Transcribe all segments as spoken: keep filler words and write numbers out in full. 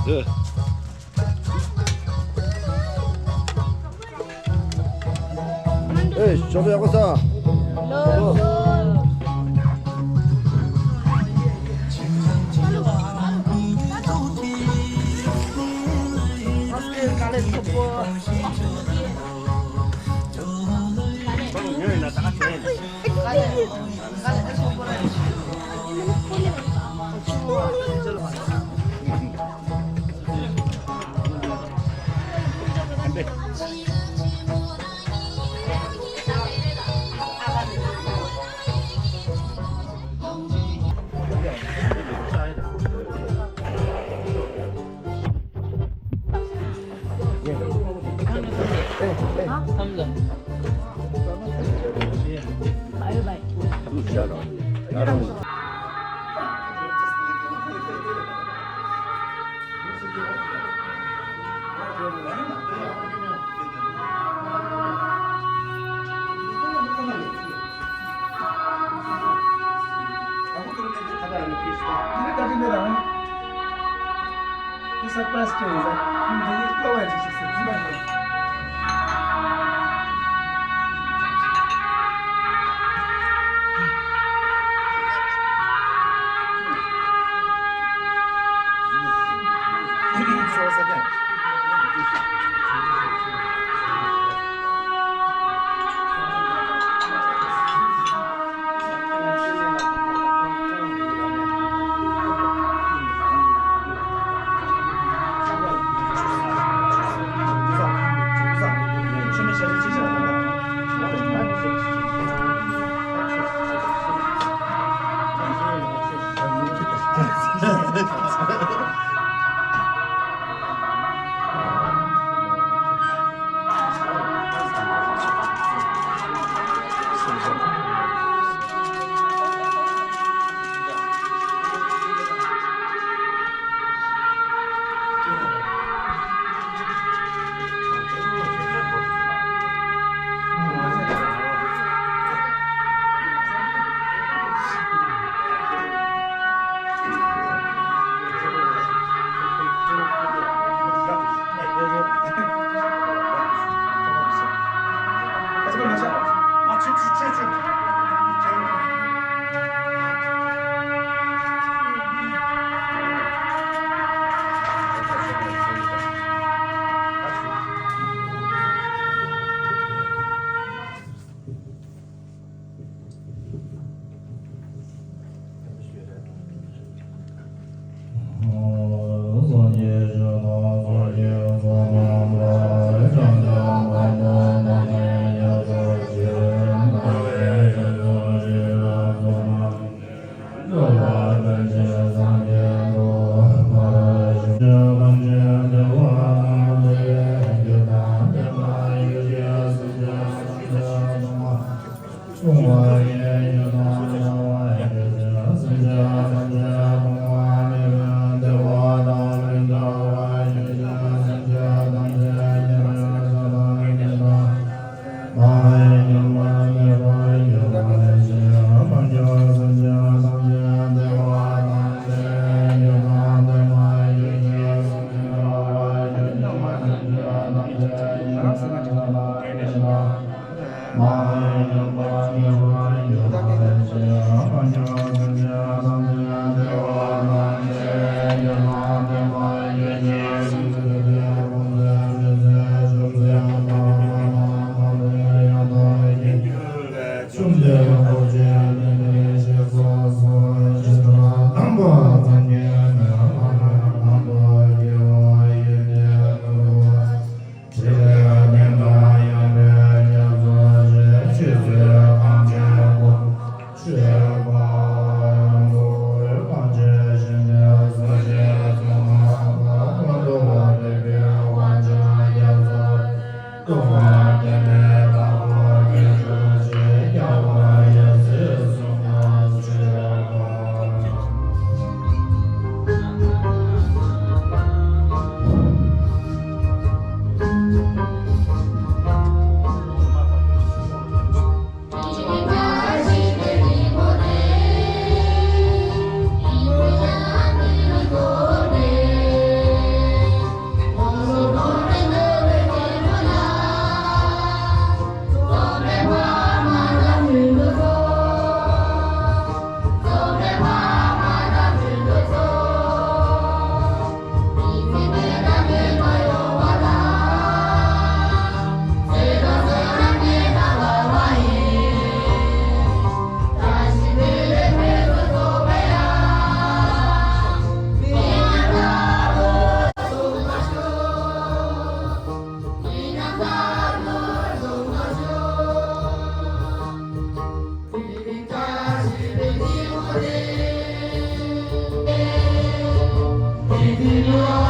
ཨེ། ཞོགས་པ་ཡག་པོ་ཟ། ཨ་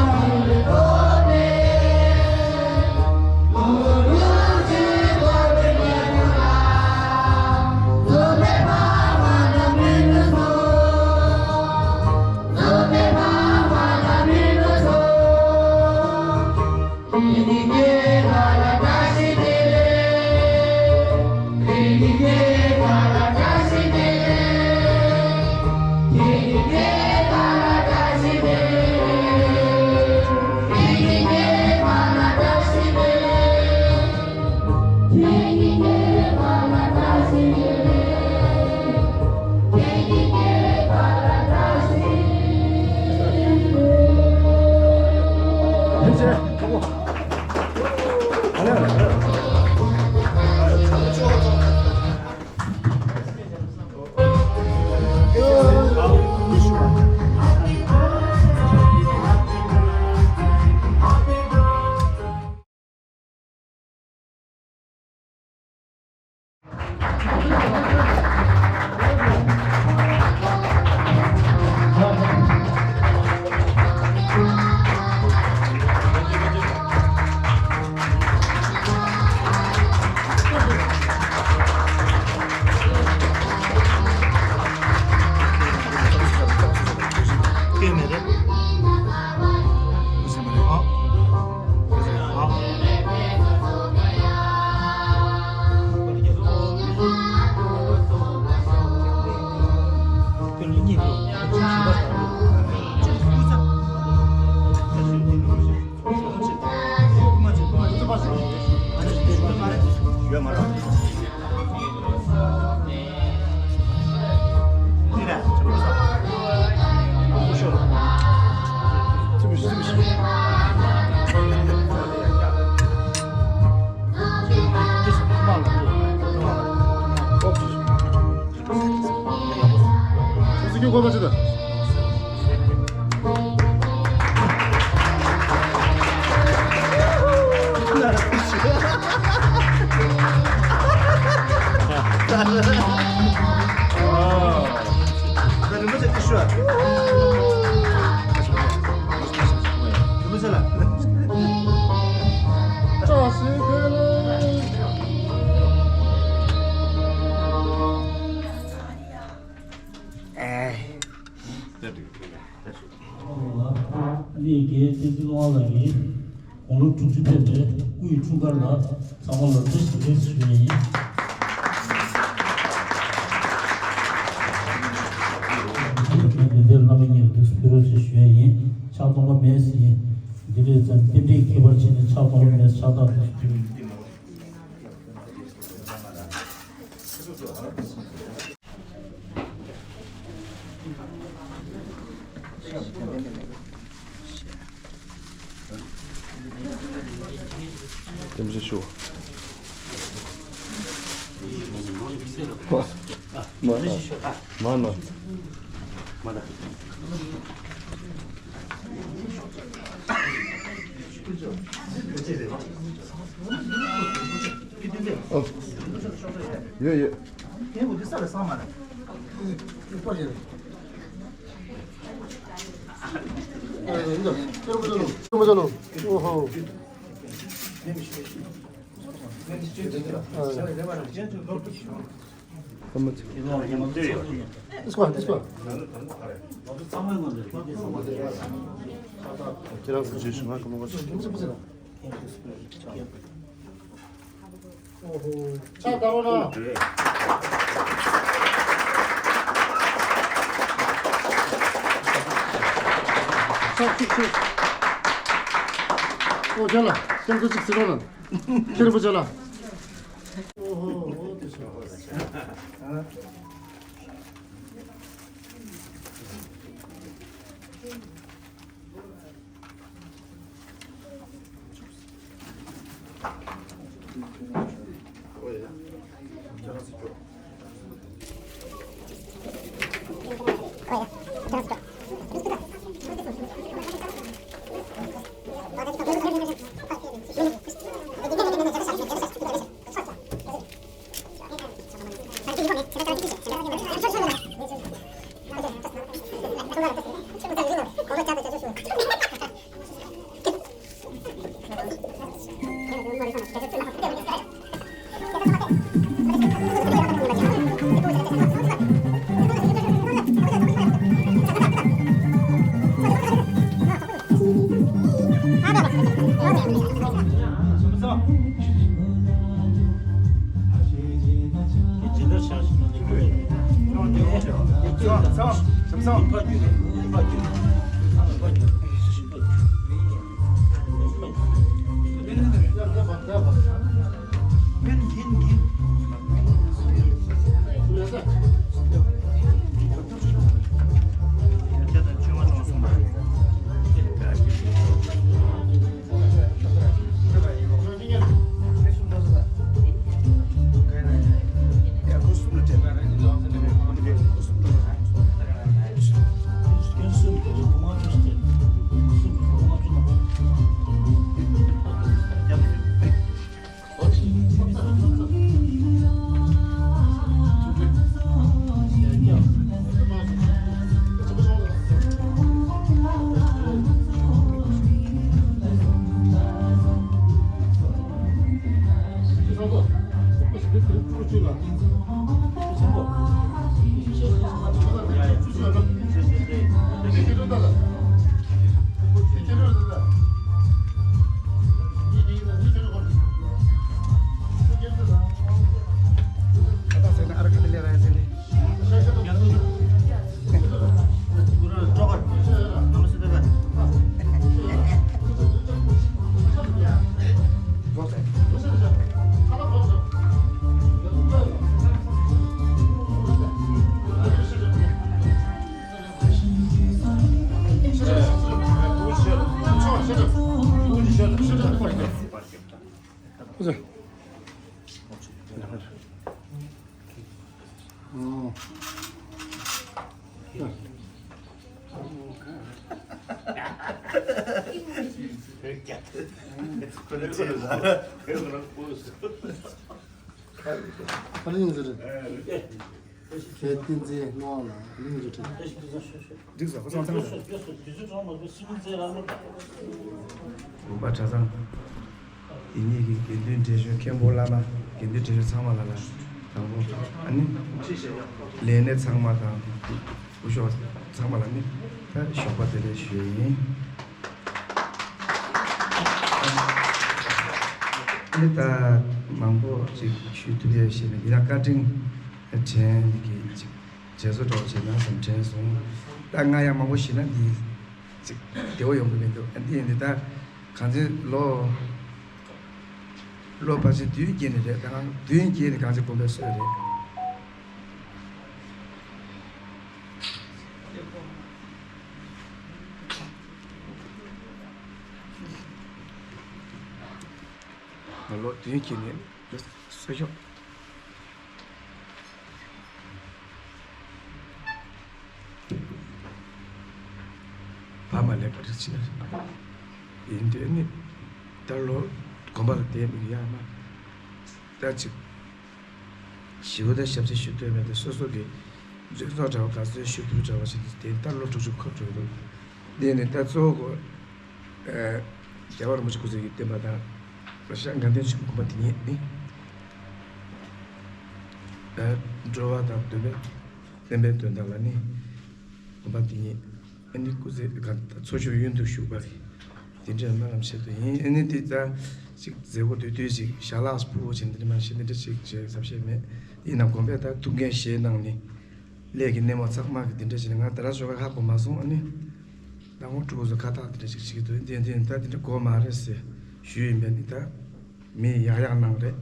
ནི་རྒན་བསྟན་འཛིན་བློ་དབང་ལགས་ཀྱིས་དགུང་ལོ་དྲུག་ཅུ་ཕེབས་པའི་སྐུ་ཡི་འཁྲུངས་སྐར་ལ་ཚང་མ་ལ་བཀྲ་ཤིས་བདེ་ལེགས་ཞུ་ཡས་ཡིན། དེ་ནས་རྒན་བསྟན་འཛིན་བླ་མ་གཉིས་ལ་ཐུགས་སུ་ཕུལ་རོགས་ཞེས་ཞུ་ཡས་ཡིན། ཕྱག་སྟོང་པ་མེད་ཟེར་ཡིན། འདི་འདྲའི་ཙམ་རྟེན་འབྲེལ་ཁྱད་པར་ཕྱིན་ནས་ཕྱག་སྟོང་པ་མེད་ཕྱག་རྟགས་ཐུགས་སུ་ཕུལ། ཐུགས་རྗེ་ཆེ། མ་མ་མ་མ། ཨོ། ཡོད་ཡོད། ཨོ་ཧོ། Let's go, let's go. ཁྱེད་རང་ཚོ་བྱེད་ཤུགས་ང་གང་མང་བ་ཞིག་ཕྱག་དར་བ་ན། ཕྱག་གཅིག་གཅིག་ཨོ་རྒྱ་ལ་སྐྱབས་འགྲོ་གཅིག་ཟེར་རོགས་གནང་། ཁྱེད་རིན་པོ་ཆེ་ལ། ཨོ་ཧོ་ཨོ་དེ་ཤོད། ཨ་ནི་ཡིན་ཟེར། ཁྱེད་བསྟན་འཛིན་ནོར་ལ་གླིང་རི་ཁྲི། འགྲིག་སོང་། ཁོ་ཚང་ཚང་རེད། ལུང་པ་གྲྭ་ཚང་། དེ་ཉིད་ཀྱི་དགེ་འདུན་བགྲེས་གཞོན་མཁན་པོ་བླ་མ། དགེ་འདུན་བགྲེས་གཞོན་ཚང་མ་ལ་ལ་དང་པོ། ཨ་ནི་ལས་སྣེ་ཚང་མ་དང་སྐུ་ཞབས་ཚང་མ་ལ་ནི་ད་ཞོགས་པ་བདེ་ལེགས་ཞུ་ཡི་ཡིན། ཨ་ནི་ད་མང་པོ་ཅིག་ཞུ་ཐུབ་ཡས་ཞེས་ནས་ཡིན་ན། བཀའ་དྲིན་དྲན་གྱི་ཅིག་རྗེས་སུ་འགྲོ་བྱས་ན་བསམ་དྲན་སོང་། ད་ང་ཡང་མང་པོ་ཞུས་ན་འདི་ཅིག་བདེ་བོ་ཡོང་གི་མི་འདུག་ཨ་འདི་ཡིན་འདི་ད་གང་ཚེ་ལོ་ལོ་ཕལ་ཆེར་བདུན་བརྒྱད་ནས་རེད། ད་ང་བདུན་བརྒྱད་ནས་གང་ཚེ་དགོན་པའི་སྲོལ་རེད། ང་ལོ་བདུན་བརྒྱད་ནས་སྲོལ་ཤོག་བ་མ་ལེགས་པ་རེད་ཅེ་ན། ཡིན་དེ་ནི་ད་ལོ་དགོན་པ་ལ་བསྡད་མི་ཡག་ན་ད་ཅིག་ཞི་བ་དང་ཞབས་ཕྱི་ཞུ་འདོད་མེད་དེ། སོ་སོ་གི་འཛིན་གྲོགས་འདྲ་བ་ག་ཚོད་ཞུ་ཐུབ་འདྲ་བ་ཞིག་དེ་ད་ལོ་དྲུག་ཅུ་འཁོར་འགྲོ་གི་འདུག་འདི་ནི་ད་གཙོ་བོ་རྒྱལ་བ་རིན་པོ་ཆེ་སྐུ་ཚེ་ཡི་བསྟན་པ་དང་། ཤར་དགའ་ལྡན་ཆོས་འཁོར་དགོན་པ་དེ་ཉིད་ནི། འགྲོ་བ་དང་འདོད་པའི་བསྟན་པའི་དོན་དག་ལ་ནི། དགོན་པ་དེ་ཉིད་ཨ་ནི་སྐུ་ཚེ་ག་འཚོ་བྱུང་ཡུན་དུ་བཞུགས་པ་རེད། དེ་འདྲའི་སྨོན་ལམ་ཆེད་དུ་ཡིན། ཨ་ནི་དེ་ལྟར་ཅིག་མཛད་སྒོ་དུས་དུས་ཅིག་ཞལ་ལག་ཕུལ་བ་བྱས་ནས་དེ་འདྲ་མ་བྱས་ནས་འདྲ་ཅིག་བྱས་ཚབ་བྱས་མེད། ཡིན་ནའང་དགོན་པས་ད་ཐུགས་འགན་བཞེས་གནང་ནས། ལས་ཀྱི་སྣེ་མོ་ཚང་མ་གི་དེ་འདྲ་བྱས་ནས་ང་དེ་ར་ཞོགས་ཀ་ཧ་གོ་མ་སོང་། ཨ་ནི་ད་ངོ་སྤྲུལ་སྐུ་ཚོ་ཁ་བཏགས་དེ་འདྲ་ཞིག་བྱེད་ཀྱི་འདུག་འདི་འདི་ད་དེ་འདྲ་གོ་མ་རེད་ཟེར་ཞུས་ཡིན་པས་ནི། ད་མི་ཡག་ཡག་གནང་རེད།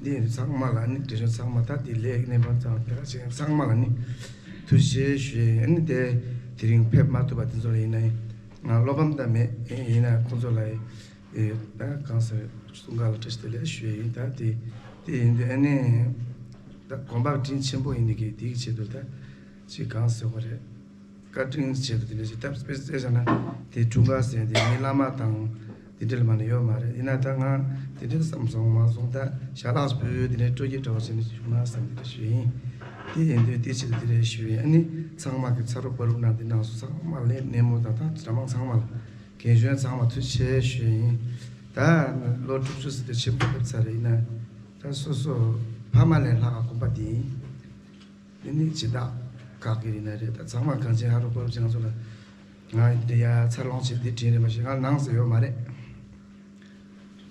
འདི་ཚང་མ་ལ་ནི་བགྲེས་གཞོན་ཚང་མ་ད་དེ་ལས་ཀྱི་སྣེ་མོ་ཚང་དེ་ག་ཅིག་ཚང་མ་ལ་ནི་ཐུགས་རྗེ་ཆེ་ཞུ་ཡིན། ཨ་ནི་དེ་དེ་རིང་ཕེབས་མ་ཐུབ་པ་དེ་ཚོ་ལ་ཡིན་ན་ཡིན། ང་བློ་ཕམ་ད་མེད། ཡིན་ན་ཁོང་ཚོ་ལ་ཡིན། ཨེ། ད་གང་ཟེར། གསུང་ག་ལ་བཀྲ་ཤིས་བདེ་ལེགས་ཞུ་ཡ་ཡིན། ད་དེ་དེ་ཡིན་དུས་ཨ་ནི་ད་དགོན་པ་དྲིན་ཆེན་པོ་ཡིན་ནི་གི་དེའི་ཆེད་དུ་ད་ཅིག་གང་ཟེར་བ་རེད། བཀའ་དྲིན་ཆེད་དུ་དེ་འདྲ་ཞིག་ད་དཔེ་བལྟས་བྱས་ན་དེ་འཁྲུངས་སྐར་ཟེར་དེ་ངའི་བླ་མ་དང་དེ་འདྲ་ལ་མ་ནི་ཡོད་མ་རེད། ཡིན་ན་ད་ང་དེ་འདྲ་བསམ་སོང་མ་སོང་། ད་ཞལ་ལག་ཕུལ་དེ་འདྲ་སྤྲོ་སྐྱིད་འདྲ་བོ་བྱས་ནས་བྱུང་ན་བསམ་དེ་འདྲ་ཞུ་ཡིན། དེ་ཡིན་དུས་དེ་ཆེད་དུ་དེ་འདྲ་ཞུ་ཡིན། ཨ་ནི་ཚང་མ་གི་ཕྱག་རོགས་པ་རོགས་གནང་དེ་གནང་སོང་། ཚང་མ་ལས་སྣེ་མོ་དང་ད་གྲྭ་མང་ཚང་མ་ལ། རྒན་གཞོན་ཚང་མ་ཐུགས་རྗེ་ཆེ་ཞུ་ཡིན། ད་ལོ་དྲུག་ཅུ་ཟེར་དུས་ཆེན་པོ་ཕེབས་ཚར་རེད། ཡིན་ན་ད་སོ་སོ་ཕ་མ་ལས་ལྷག་ག་དགོངས་པ་དེ་ཡིན། དེ་ནི་སྦྱིན་བདག་ཁག་གི་རིགས་ན་རེད། ད་ཚང་མ་གང་ཅི་ཧ་རོ་པ་རོ་ཅིག་ང་ཚོ་ལ་ང་འདི་ཡ་འཚར་ལོངས་བྱེད་འདི་དྲན་རེད་མ་གཞི་ང་ནང་ཟེར་ཡོད་མ་རེད།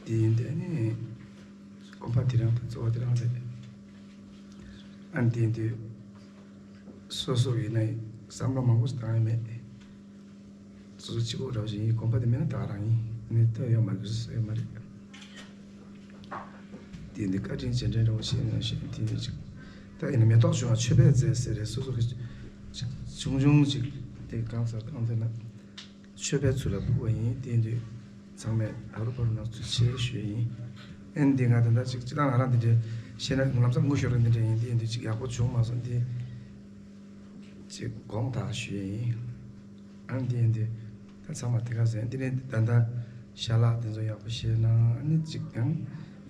དེ་ཡིན་དེ་ནི་དགོངས་པ་དེ་རང་དང་གཙོ་བོ་དེ་རང་རེད། ཨ་ནི་དེ་ཡིན་དུས། སོ་སོ་ཡིན་ན་བསམ་བློ་མང་པོ་ཞིག་བཏང་ཡ་མེད། སོ་སོ་གཅིག་པོ་འདྲ་བོ་ཞིག་ཡིན། གོམ་པ་དེ་མེད་ན་ད་ག་རང་ཡིན། ནི་ཐོན་ཡོད་མ་རེད། ཟེར་ཡོད་མ་རེད། དེ་འདི་བཀའ་དྲིན་རྗེས་དྲན་འདྲ་བོ་ཞིག་ཡིན་ན་ཞེས་དེ་འདི་ཅིག་ད་ཡིན་ན་མེ་ཏོག་ཆུང་བ་མཆོད་པའི་རྫས་ཟེར་རེད། སོ་སོ་གི་ཆུང་ཆུང་ཅིག་དེ་གང་ཟེར་གང་ཟེར་ན། མཆོད་པའི་ཚུལ་ལ་ཕུལ་བ་ཡིན། དེ་ཡིན་དུས་ཚང་མས་ཧ་རུ་ཕ་རུ་ནང་ཚུལ་ཆེ་ཞུ་ཡིན། ཨན་འདི་ང་ད་ལྟ་ཅིག་སྤྱི་བཏང་ང་རང་འདི་འདྲའི་བཤད་ན་ངོ་ལམ་སང་ངུ་ཤོར་རེ་འདི་འདྲ་ཡིན། དེ་ཡིན་དུས་ཅིག་ཡག་པོ་བྱུང་མ་སོང་། འདི་ཅིག་དགོངས་དག་ཞུ་ཡིན། ཨན་འདི་ཡིན་དུས་ད་ཚང་མ་དེ་ག་ཟེར། འདི་ནས་ད་ལྟ་ཞལ་ལག་དེ་ཚོ་ཡག་པོ་བཞེས་ན་ཨ་ནི་ཅིག་ཡང་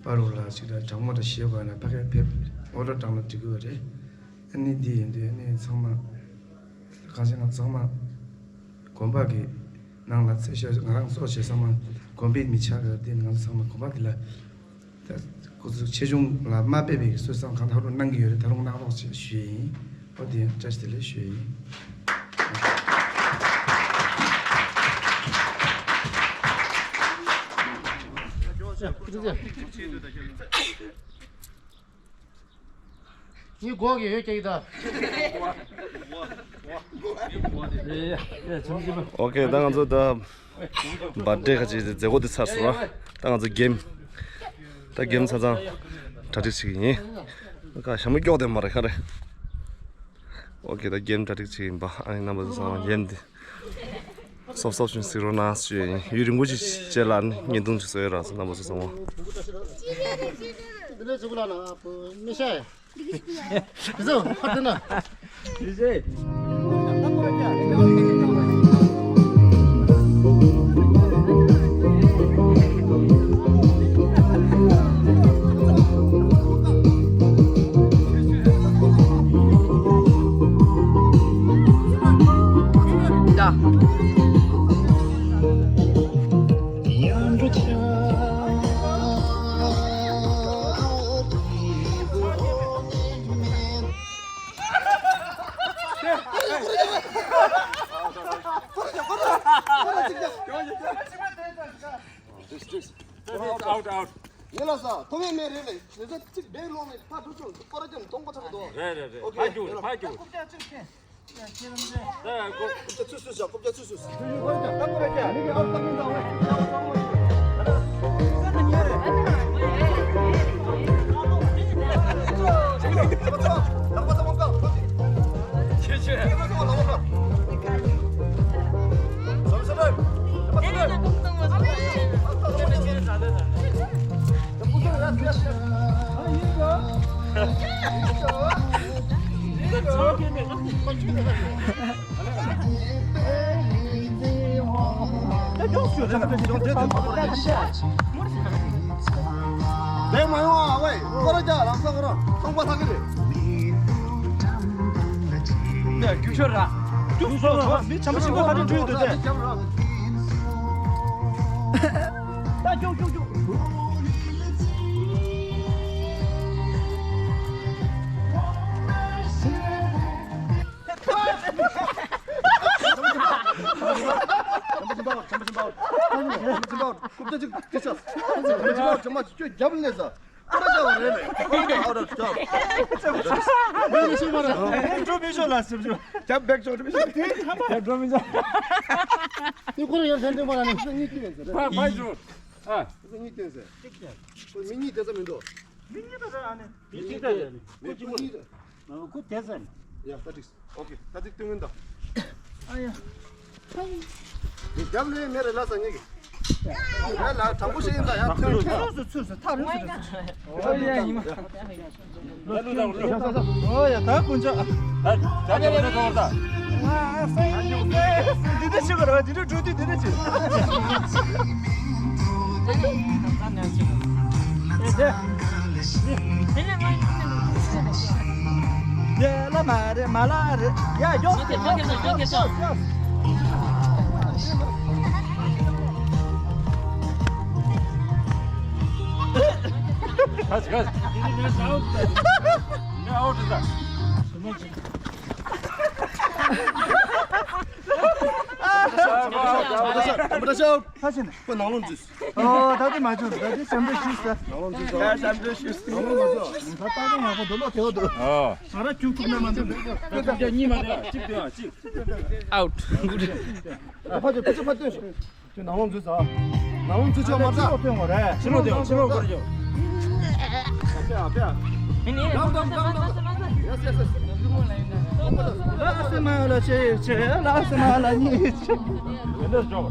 ཕ་རུ་ལ་ཅིག་ད་གྲང་མོ་འདྲ་བཞེས་དགོས་ན་ཕ་གིར་ཕེབས་ཨོ་ཌར་བཏང་ན་འགྲིག་གི་རེད། ཨ་ནི་འདི་ཡིན་དུས་ཨ་ནི་ཚང་མ། གང་ཅི་ང་ཚང་མ་དགོན་པ་གི་ནང་ལ་ཚེ་ཤོག་ང་རང་གཙོ་བྱས་ཚང་མ་དགོན་པའི་མི་ཆགས་ཀྱི་དེ་ང་ཚང་མ་དགོན་པ་གི་ལ་ད་ཁོ་ཚོ་ཆེ་ཆུང་ལ་མ་དཔེ་བའི་སྲོལ་བཟང་གང་ལྟར་ཧ་རུ་གནང་གི་ཡོད་རེད། ད་རུང་གནང་རོགས་ཞེས་ཞུ་ཡིན། ཨོ་དེ་བཀྲ་ཤིས་བདེ་ལེགས་ཞུ་ཡིན། ངའི་སྒོ་གི་ཡོད་ཀྱི་ད། ཨོ་ཁེ། ད་ང་ཚོ་ད་བར་ཐི་ཌེ་ཁ་ཅིག་མཛད་སྒོ་འདི་ཚར་སོང་ར། ད་ང་ཚོ་གེམ། ད་གེམ་ཆ་ཚང་གྲ་སྒྲིག་བྱེད་ཀྱི་ཡིན། ཁ་ཞྭ་མོ་སྐྱོག་དེ་མ་རེད་ཁ་རེད། ཨོ་ཁེ། ད་གེམ་གྲ་སྒྲིག་བྱེད་ཀྱི་ཡིན་པ། ཨ་ནི་རྣམ་པ་ཚོ་ཚང་མ་གེམ་འདི། སོབ་སོབ་ཅུང་ཟིག་རོ་ན་ཞུ་ཡིན། ཡུན་རིང་པོ་ཅིག་རྗེས་ལ་བརྙན་ཐུང་ཅིག་བཟོས་ཡོད་ར་སོང་། རྣམ་པ་ཚོ་ཚང་མ། འདི་ནས་ཟུག་ལ་ན་མི་ཤེས། བཟོ་ཕར་དེ་ན། ཡིན་ཟེ། Out, out. ཡིན་ལ་ས། ཐོག་མེད་མེད་རེད་ལེ། ལེ་ས་གཅིག་བེད་ལོང་ནས་ཕ་འགྲོ་ཆོག་སྐོར་ར་ཀྱང་སྟོང་པ་ཆགས་འདུག་རེད་རེད་རེད། ཨོ་ཁེ། ཕ་རྒྱུག་རེད། ཕ་རྒྱུག་རྐུབ་བཀྱག་ཚུར་ཤོག་རྐུབ་བཀྱག་ཚུར་ཤོག་དེ་མ་ཡོང་ཨ་ཝེ། སྐོར་ར་རྒྱག་ལམ་སང་ཁོ་རང་སྟོང་པ་ལྷག་གི་རེད། ནས་རྒྱུག་ཤོར་ར། རྒྱུག་སོང་སོང་། མི་འཆམ་པོ་ཆེན་པོ་ཁ་ཐུག་འཁྲུལ་འདུག་སྟེ། ད་རྒྱུག་རྒྱུག་རྒྱུག་རྐུབ་སྟེགས་ཅིག་ཅི་ཤག་རྐུབ་སྟེགས་ཅིག་ཅི་ཤག་རྒྱབ་ལས་ས། ཨོ་ར་ཅག་རེད་ལེ། ཨོ་ར་ཅག་ཨོ་ར་ཅག་མི་ཤོག་མ་ར། འགྲོ་མི་ཤོག་ལ་སེམས་ཤོག་རྒྱབ་བེག་ཤོག་འགྲོ་མི་ཤོག་འགྲོ་མི་ཤོག་ནི་ཁོ་ར་ཡར་ལྷན་འདྲེན་མ་ར་ནི་ཁོ་གཉིས་བསྟན་ཟེར། ཕ་ཕ་ཞོག་ཨ། ཁོ་གཉིས་བསྟན་ཟེར། ཁོ་མི་གཉིས་བསྟན་ས་མི་འདུག་མི་གཉིས་བསྟན་ས་ཨ་ནི། མི་གཉིས་བསྟན་ས་ནི། མི་གཉིས་བསྟན་ས། ཁོ་བསྟན་ས་ནི། ཡ་ད་འགྲིག་ཨོ་ཁེ། ད་འགྲིག་སྟོན་ཡོན་ད། ཨ་ཡ། རྒྱབ་ལས་མེད་རེད་ལ་ས་ངེས་ཀྱི། ཡ་ལ་དྲང་པོ་བཤད་ཡིན་ད་ཡ་ཐོན་ཐོན། ཚུར་སུ་ཚུར་སུ་ཐག་རིང་སུ་རིང་སུ། ཨོ་ཡ་ཡིན་མ། ཨོ་ཡ་ད་དཀོན་མཆོག་ད་ད་ད་ད་ད། འདི་འདྲ་ཞིག་ག་ར་འདི་འདྲ་འགྲོ་དུས་འདི་འདྲ་ཅིག་དེ་ལ་མ་རེད་མ་ལ་རེད། ཡ་ཡོ་ཡོ་ཡོ་ཡོ་ཡོ། ཁ་ཅིག་ཁ་ཅིག་ཨའུ་ཊི་ད། ཁ་ཤས་ནས། ཁོ་ནང་ལོགས་འཛུལ། ཨོ་ད་དེ་མ་བྱུང་། ད་དེ་ཞབས་འདྲེན་ཞུས་ས། ནང་ལོགས་འཛུལ་ཤག་ཞབས་འདྲེན་ཞུས་ས། ནང་ལོགས་མ་འཛུལ། ད་ལྟ་ཡང་ཡག་པོ་འདུག་ལོ་དེ་བ་འདུག་ཨོ། ང་རང་བཅུག་ཐུབ་ན་མ་འདུག་གཉིས་མ་རེད། གཅིག་སྟོན་ཨ། གཅིག་ཨའུཊ། ཕ་ཚོ་ཕ་ཚོ་ཕ་ཚོ། ཁྱོད་ནང་ལོགས་འཛུལ་ས། ནང་ལོགས་འཛུལ་ཆོག་མ་རེད། ཕྱི་ལོགས་སྟོན་དགོས་རེད། ཕྱི་ལོགས་སྟོན། ཕྱི་ལོགས་སྐོར་ཅོ། ཨ་ཕྱི་ཨ་ཕྱི་ཨ། ལགས་སེ་མ་ལ་ཆེ་ཆེ། ལགས་སེ་མ་ལ་ཉེ་ཆེ། ཡོད་འདྲ་ཅོག་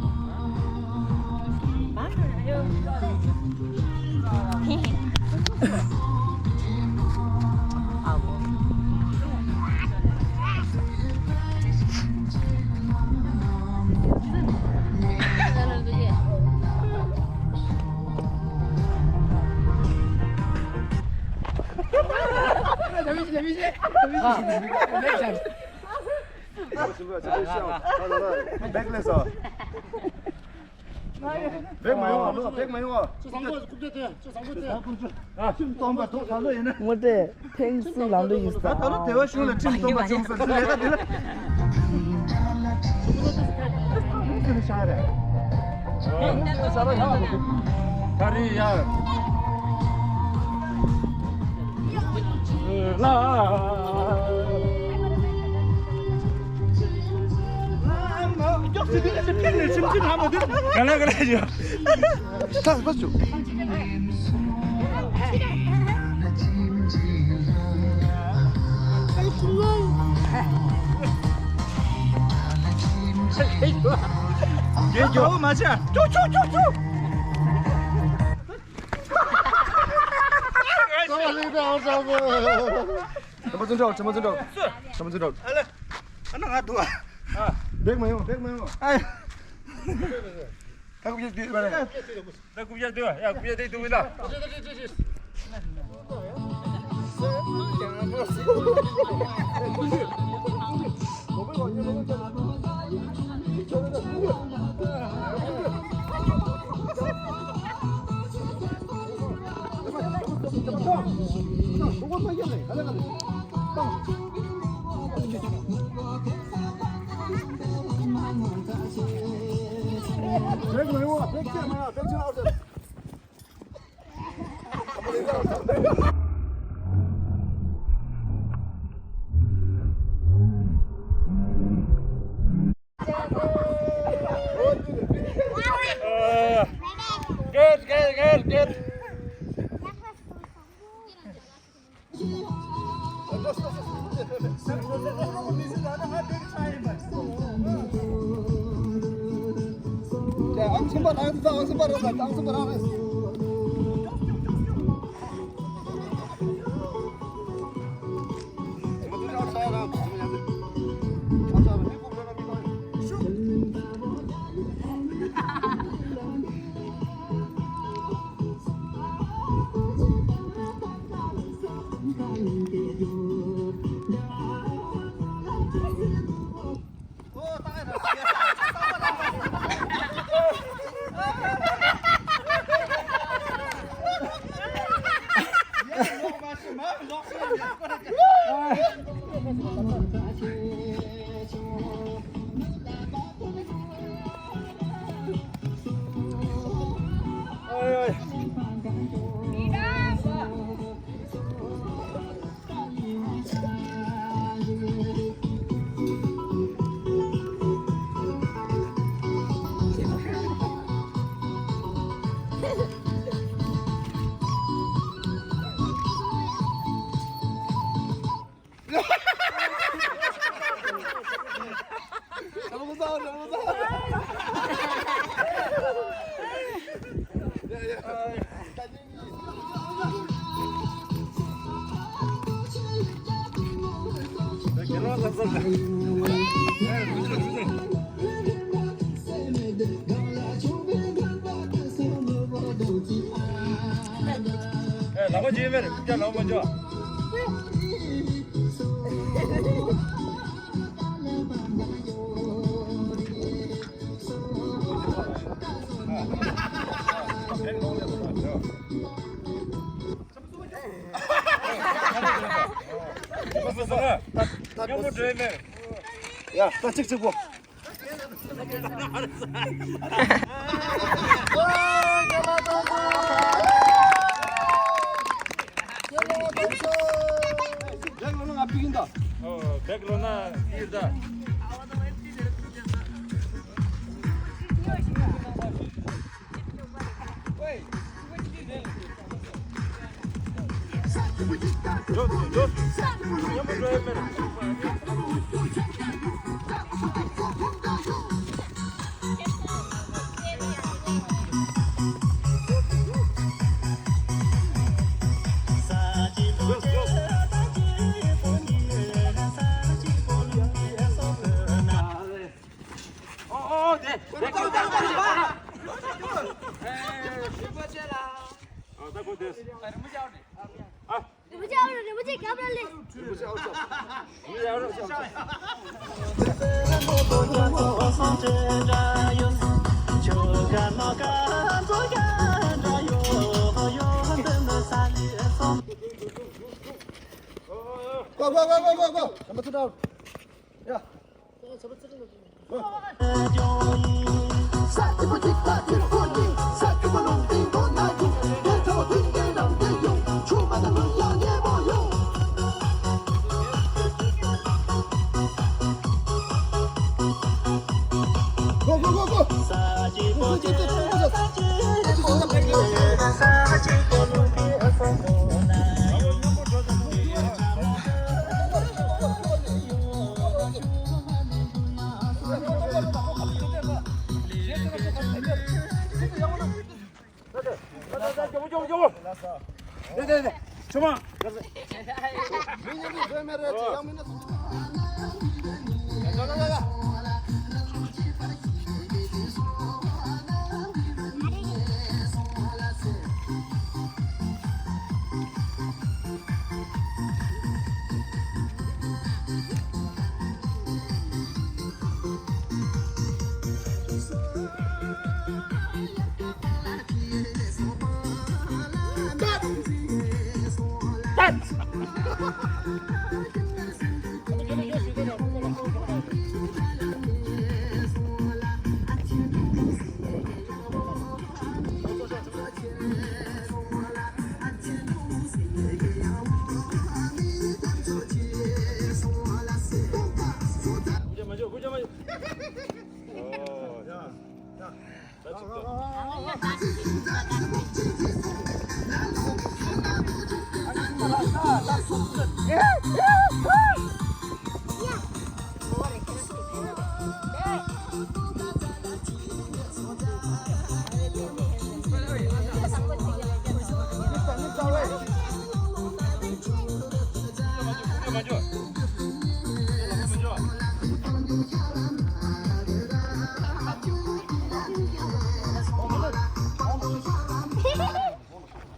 བེག་མ་ཡོང་བ། བེག་མ་ཡོང་བ། ཁྱིམ་སྟོང་པ་ཐོག་ཁ་ལོ་ཡིན་ན། ངོ་སྤྲད། ཐེངས་གསུམ་ལམ་འགྲོ་ཡིན་ས། ད་ལོ་དེ་བ་གཞུང་ལ་ཁྲིམས་སྟོང་པ་བྱུང་ས་ཟེར་ཡ་དེ་ལ། ཁྲིམས་ཤ་རེད། ད་རེས་ཡ། ལ། ག་ལེ་ག་ལེ་ཡ། ད་བ་ཅུ། རྒྱལ་རྒྱལ་བོ་མ་བྱ། ཅུ་ཅུ་ཅུ་ཅུ། ཁྲི་པ་བཙུན་གྲོགས། ཁྲི་པ་བཙུན་གྲོགས། ཁྲི་པ་བཙུན་གྲོགས། ཨ་ལེ། ཨ་ན་ང་འདུག་ཨ། བེག་མ་ཡོང་། བེག་མ་ཡོང་། ཨ། ད་ཀུ་ཡེ་དུས་མ་རེད། ད་ཀུ་ཡེ་དུས་ཡ། ཀུ་ཡེ་དུས་དུས་མི་ད། Good, good, good, good. ལག་པ་འཇིབ་མེར་ཀྱང་ལག་པ་འཇོག་ཡ། ད་གཅིག་གཅིག་པོ། Go, go, go, go, go, go. Number two down. Yeah. Go, go, go, go.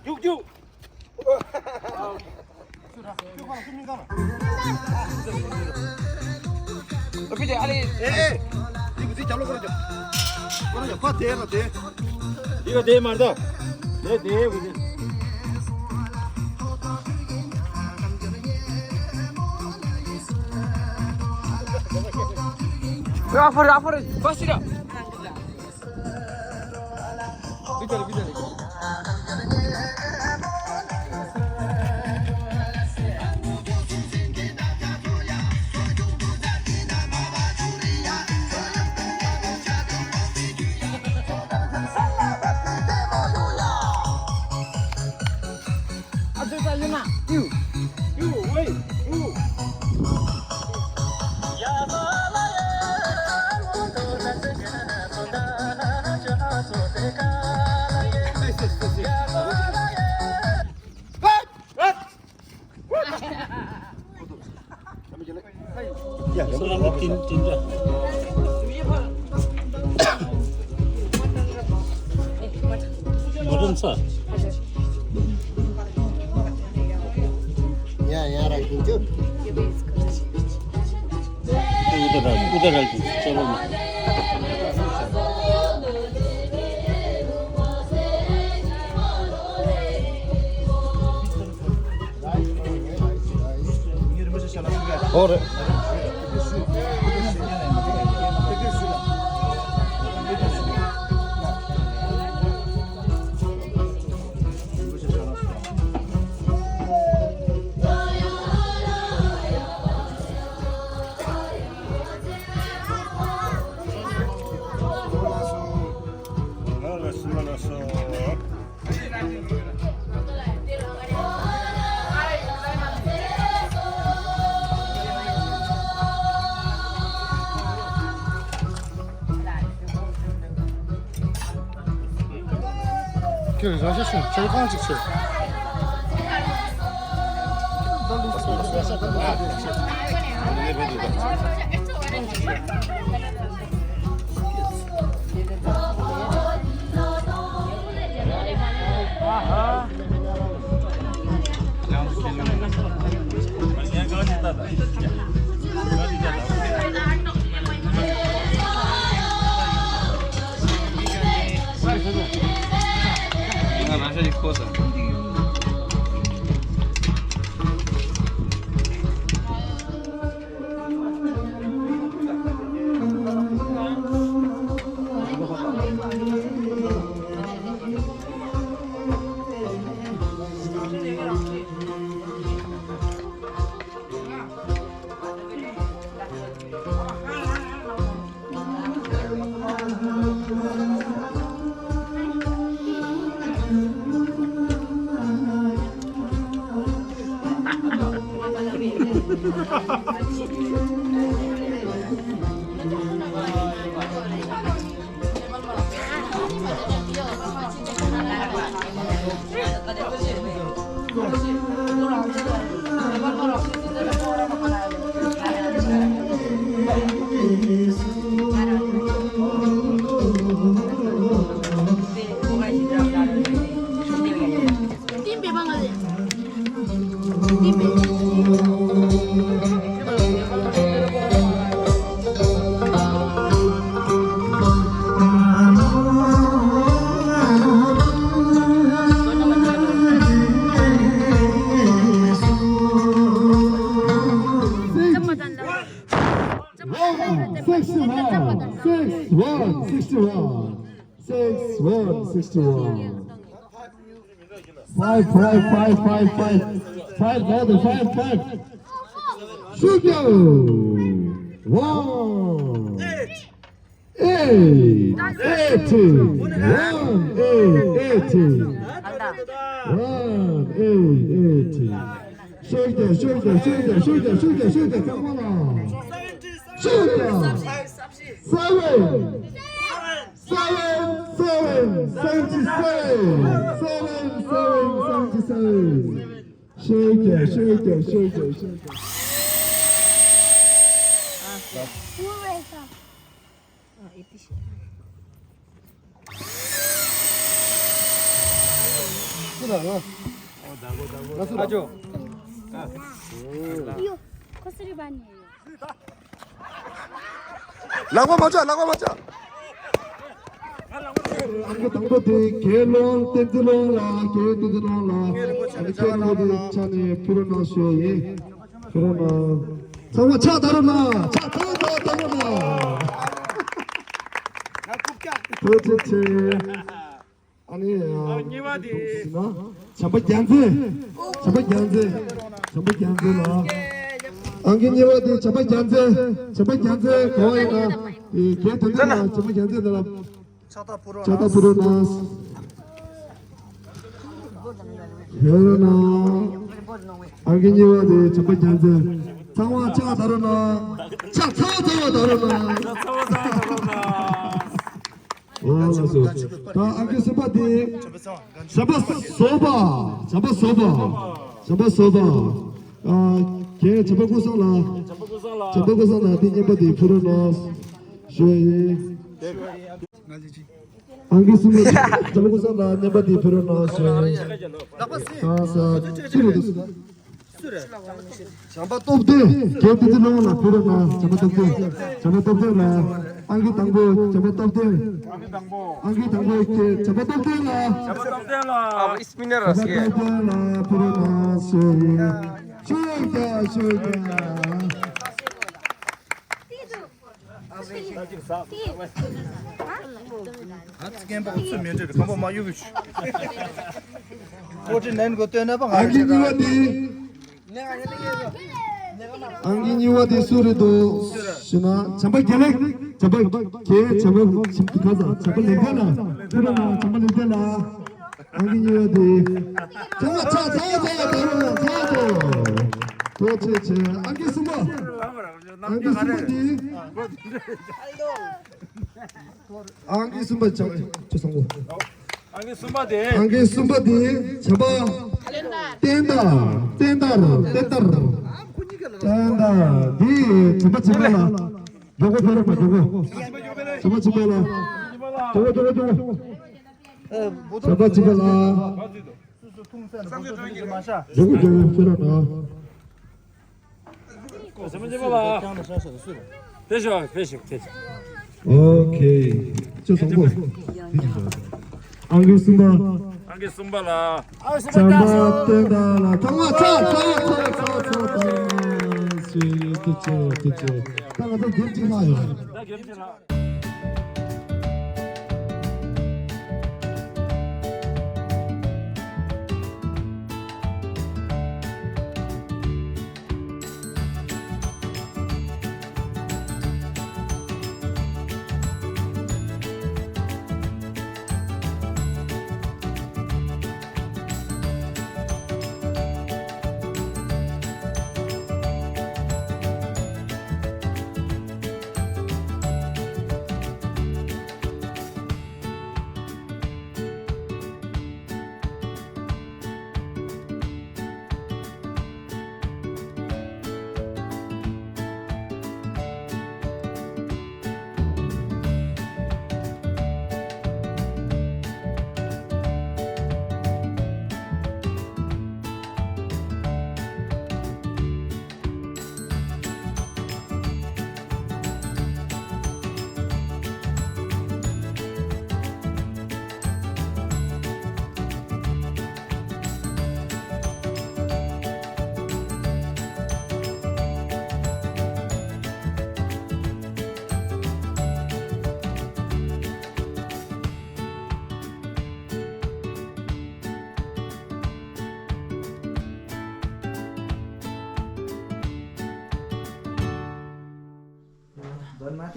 རྒྱུག་རྒྱུག་ཨ་ཕི་དེ་ཨ་ལེ། ཨེ་ཨེ། འདི་གི་འདི་རྒྱབ་ལོག་ཁོ་ར་རྒྱབ། ཁོ་ར་རྒྱབ། ཕ་དེ་ལ་དེ། འདི་ག་དེ་མར་ད། དེ་དེ་གི་དེ། ཨ་ཕ་ར་ཨ་ཕ་ར། ཕ་སི་ར། ཡ་ཡ་ར་ཡིན་རྒྱུ། ཨུ་ད་ར་ཨུ་ད་ར་ཅི་ཅི་ལོ་མ། ཨོ་རེད། ཁྱོད་རང་ཤ་ཤུ་ཆེ་གང་ཅིག་ཆེ། Six one, six one, six one, six one, six one. Five, five, five, five, five. Five, brother, five, five. Shoot you. One. Eight, eighty. One, eight, eighty. One, eight, eighty. Shoot you, shoot you, shoot you, shoot you, shoot you. Come on. Shoot you. Seven. Seven, seven, seventy-seven. Seven, seven, seventy-seven. Shake it, shake it, shake it, shake it. ལག་པ་མ་ཆག་ལག་པ་མ་ཆག་ཨང་ཀི་དང་པོ་དེ་རྒྱལ་ལོང་བསྟན་འཛིན་ལོང་ལ་རྒྱལ་བསྟན་འཛིན་ལོང་ལ་ཨང་ཀི་དང་པོ་དེ་ཆ་ནས་ཕུལ་རོགས་གནང་ཞུ་ཡ་ཡིན། ཕུལ་རོགས་གནང་། ཚང་མ་ཕྱག་བརྡབ་རོགས་གནང་། ཕྱག་ཚང་ཚང་བརྡབ་རོགས་གནང་། ཐུགས་རྗེ་ཆེ། ཨ་ནི། ཨ་གཉིས་པ་དེ། བྱམས་པ་རྒྱལ་མཚན། བྱམས་པ་རྒྱལ་མཚན། བྱམས་པ་རྒྱལ་མཚན་ལ། ཨང་ཀི་གཉིས་པ་དེ་བྱམས་པ་རྒྱལ་མཚན། བྱམས་པ་རྒྱལ་མཚན་གང་ཡིན་ན། དེ་དོན་དེ་ལ་བྱམས་པ་རྒྱལ་མཚན་དེ་ལ། ཕྱག་རྟགས་ཕུལ་རོགས་གནང་། ཡོད་རེད་ན། ཨང་ཀི་གཉིས་པ་དེ་བྱམས་པ་རྒྱལ་མཚན། ཚང་མ་ཕྱག་བརྡབ་རོགས་གནང་། ཕྱག་ཚ་བ་ཚ་བ་བརྡབ་རོགས་གནང་། ཕྱག་ཚ་བ་ཚ་བ་བརྡབ་རོགས་གནང་། ཨོ་ལགས་སོ། ད་ཨང་ཀི་གསུམ་པ་དེ། བྱམས་པ་བཟོད་པ། བྱམས་པ་བཟོད་པ། བྱམས་པ་བཟོད་པ། ཨ། རྒན་བྱམས་པ་ཀུན་བཟང་ལགས། བྱམས་པ་ཀུན་བཟང་ལགས་དེ་རྔན་པ་དེ་ཕུལ་རོགས་གནང་། ཞུ་ཡ་ཡིན། ཨང་ཀི་གསུམ་པ་བྱམས་པ་ཀུན་བཟང་ལགས་རྔན་པ་དེ་ཕུལ་རོགས་གནང་ཞུ་ཡ་ཡིན། གང་ཟག་ཅི་རེད་འདུག་བྱམས་པ་སྟོབས་ལྡན། རྒན་བསྟན་འཛིན་ལོང་ལ་ཕུལ་རོགས་གནང་། བྱམས་པ་སྟོབས་ལྡན། བྱམས་པ་སྟོབས་ལྡན་ལ། ཨང་ཀི་དང་པོ་བྱམས་པ་སྟོབས་ལྡན། ཨང་ཀི་དང་པོ་བྱམས་པ་སྟོབས་ལྡན་ལ། བྱམས་པ་སྟོབས་ལྡན་ལ་ཕུལ་རོགས་གནང་ཞུ་ཡ་ཡིན། ཤུགས་རྒྱག་ཤུགས་རྒྱག་ཨ་ཙི་རྐན་པ་ཚུར་མི་འདྲེ་རེད། རྐང་པ་མ་གཡུག་གི་ཆུ། ཀོ་ཀྲི་ནན་གོ་སྟོན་ན་པ་ང་ཨང་ཀི་གཉིས་པ་དེ། ཨང་ཀི་གཉིས་པ་དེ་སུ་རེད་འདུག་ཞུ་ན། བྱམས་པ་དགེ་ལེགས། བྱམས་པ་དགེ། བྱམས་པ་བྱམས་པ་ག་ས། བྱམས་པ་ལེགས་ལྡན་ལགས། ཐུགས་རྗེ་གནང་། བྱམས་པ་ལེགས་ལྡན་ལགས། ཨང་ཀི་གཉིས་པ་དེ། ཚང་མ་ཕྱག་ཚང་ཚང་བརྡབ་རོགས་གནང་། ཚང་མ། ཐུགས་རྗེ་ཆེ། ཨང་ཀི་གསུམ་པ། ཨང་ཀི་གསུམ་པ་དེ། ཨང་ཀི་གསུམ་པ་བྱ་བ་ཅི་སོང་གོ། ཨང་ཀི་གསུམ་པ་དེ། ཨང་ཀི་གསུམ་པ་དེ་བྱམས་པ་བསྟན་དར། བསྟན་དར། བསྟན་དར། བསྟན་དར་འདི་བྱམས་པ་བྱམས་པ་ལ། མགྱོགས་པོ་ཕེབས་རོགས་གནང་། མགྱོགས་པོ། བྱམས་པ་བྱམས་པ་ལ། མགྱོགས་པོ་མགྱོགས་པོ་མགྱོགས་པོ། བྱམས་པ་བྱམས་པ་ལ། མགྱོགས་པོ་མགྱོགས་པོ་ཕེབས་རོགས་གནང་། ཕེབས་ཤོག་ཕེབས་ཤོག་ཕེབས་ཤོག་ཨོ་ཁེ། ཅོ་བཟང་པོ། ཨང་ཀི་གསུམ་པ། ཨང་ཀི་གསུམ་པ་ལ། བྱམས་པ་བསྟན་དར་ལ་ཐོག་མ་ཚ་ཚ་ཚ་ཚ་ཚ་ཚ། ཐུགས་རྗེ་ཆེ། ཐུགས་རྗེ་ཆེ། ད་ང་ཚོ་འགེམས་གཅིག་ལྷག་ཡོད། ད་འགེམས་གཅིག་ལྷག